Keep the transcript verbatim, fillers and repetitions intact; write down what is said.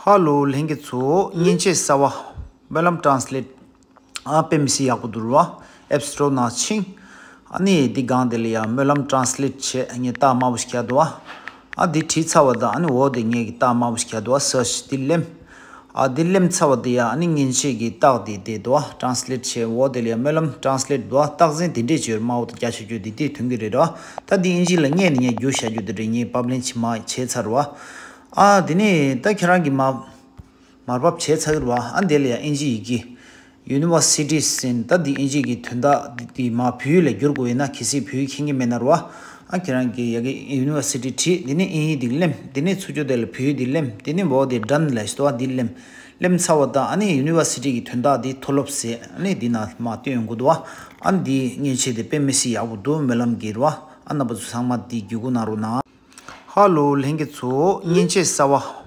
ཧ་ལོ་ལྷན་རྒྱས་ཚོ། མཉེན་ཆས་གསར་བ་སྨོན་ལམ་ཊ་རན་སི་ལེཊ། ཨ་དཔེ་མི་སྲིད་ཡག་པོ་འདུག་ར། ཨེབ་སི་ཊོར་ནང་ཕྱིན། ཨ་ནི་འདི་སྒང་དེ་ལ་ཡ་སྨོན་ལམ་ཊ་རན་སི་ལེཊ་བྱས་ངས་རྟགས་དམར་པོ་ཞིག་བརྒྱབ་འདུག་བ། ཨ་འདི་བྲིས་ཚར་བ་དང་ཨ་ནི་འོག་དེ་ངས་ཀྱི་རྟགས་དམར་པོ་ཞིག་བརྒྱབ་འདུག་བ། སར་ཆི་འདི་ལེམ། ཨ་འདི་ལེམ་ཚར་བ་དེ་ཡ་ཨ་ནི་མཉེན་ཆས་ཀྱི་རྟགས་དེ་བསྡད་འདུག་བ། ཊ་རན་སི་ལེཊ་བྱས། འོག་དེ་ལ་ཡ་སྨོན་ལམ་ཊ་རན་སི་ལེཊ་འདུག་བ། རྟགས་མཚན་དེ་འདྲས་བྱས་དམར་པོ་དང་རྒྱ་ཆེ་རྒྱུ་དེ་དེ་ཐོན་གྱི་རེད་ར། ད་འདི་ཨིན་ཇི་ལ་སྔོན་ནས་ངས་བསྒྱུར་བཞག་རྒྱུ་དེ་རེད། ངས་པབ་ལེན་བྱེད་མ་བྱས་ཚར་བ། ཨ་དེ་ནས་ད་ཁྱེད་རང་གིས་མ་མར་ཕབ་བྱས་ཚར་གི་རེད་བ། ཨ་འདི་ལ་ཡ་ཨིན་ཇི་ཡི་གེ་ཡུ་ནི་ཝར་སི་ཊི་ཟེར། ད་འདི་ཨིན་ཇི་གི་དོན་དག་འདི་འདི་མ་བོད་ཡིག་ལ་བསྒྱུར་དགོས་ཡིན་ན། གལ་སྲིད་བོད་ཡིག་མཁྱེན་གྱི་མེད་ན་རེད་བ། ཨ་ཁྱེད་རང་གིས་ཡ་གི་ཡུ་ནི་ཝར་སི་ཊི་བྲིས། དེ་ནས་ཨིན་ཇི་འདི་ལེམ། དེ་ནས་ཚུར་ཕྱོགས་དེ་ལ་བོད་ཡིག་འདི་ལེམ། དེ་ནས་འོག་དེ་ཌན་ལབ་ཞིག་འདུག་བ། འདི་ལེམ། ལེམ་ཚར་བ་དང་ཨ་ནི་ཡུ་ནི་ཝར་སི་ཊི་གི་དོན་དག་འདི་མཐོ་སློབ་ཟེར། ཨ་ནི་འདི་ནང་མར་བཏོན་ཡོང་གི་འདུག་བ། ཨ་འདི་མཉེན་ཆས་དེ་དཔེ་མི་སྲིད་ཡག་པོ་འདུག་སྨོན་ལམ་གྱི་རེད་བ། ཨ་རྣམ་པ་ཚོ་ཚང་མ་འདི་བརྒྱུད་སྐུར་གནང་རོགས་གནང་། ཧ་ལོ་ལྷན་རྒྱས་ཚོ། མཉེན་ཆས་གསར་བ་